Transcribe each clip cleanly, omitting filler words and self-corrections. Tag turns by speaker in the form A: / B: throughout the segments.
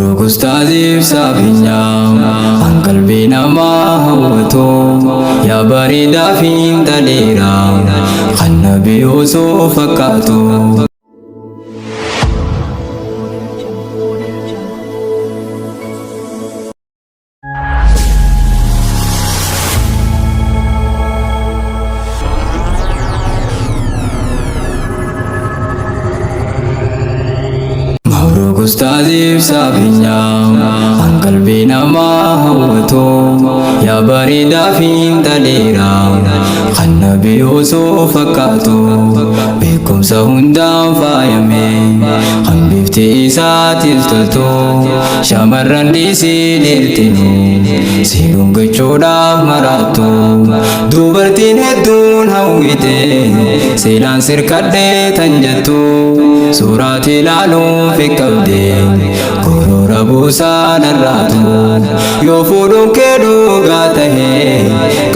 A: Mabruuk Ustaaz Ibsaa Beenyaa kan qalbii namaa hawwatu yaa bareedaa fi intaleera kan Nabi Yuusuf fakkaatu.
B: Audio Jungle.
A: Mabruuk Ustaaz Ibsaa Beenyaa kan qalbii namaa hawwatu yaa bareedaa fi intaleera kan Nabi Yuusuf fakkaatu beekumsa hundaan faayame kan bifti isaatis toltu shamarran dhiisii dhiirtinu si dhungachuudhaaf maraattu dubartiin hedduun hawwite seelaan sirkadhee tan jettu suuraati ilaaluun fiqqabde gorora buusaa narraatu yoo fuudhuun kee dhugaa tahe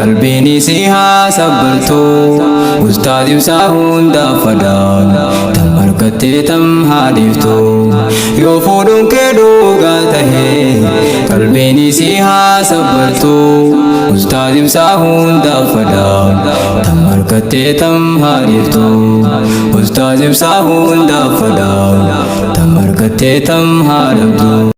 A: qalbiin isii haa sabbartu Ustaaz Ibsaa hundaaf fadaan tam harkattee tam haa dhiiftu yoo fuudhuun kee dhugaa tahe qalbiin isii haa sabbartu Ustaaz Ibsaa hundaaf fadaan tam harkattee tam haa dhiiftu Ustaaz Ibsaa hundaaf fadaan tam harkattee tam haa dhabdu.